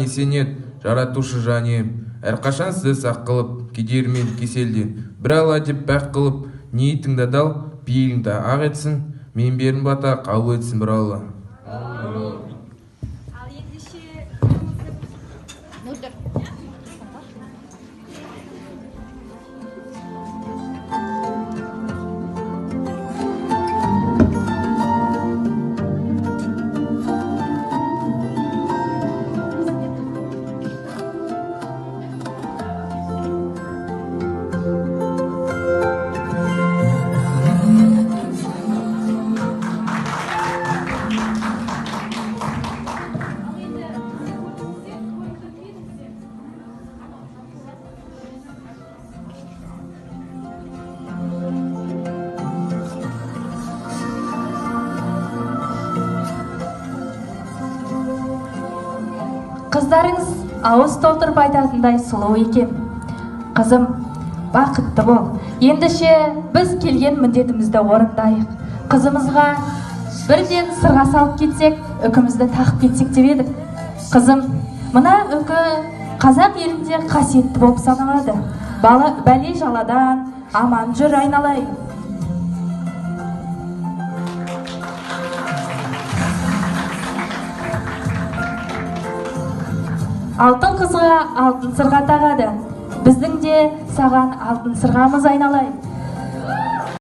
Сенет жаратушы жан ием, әрқашан сізді сақ қылып, кедері мен кеселден бір Алла деп пәк қылып, ниетіңді адал, пейіліңді ақ етсін. Мен берім бата қабыл етсін бір Алла. Ал ендеше Мөлдір. Ал енді көрдіңіздер, тойымды беріңіздер. Қыздарыңыз ауыз толтырып айтатындай сұлу екен. Қызым, бақытты бол. Ендеше біз келген міндетімізді орындайық. Қызымызға бірден сырға салып кетсек, үкімізді тағып кетсек деп едік. Қызым, мына үкі қазақ елінде қасиетті болып саналады. Бала, бәле жаладан аман жүр, айналайын. Алтын қызға алтын сырға тағады. Біздің де саған алтын сырғамыз, айналайын.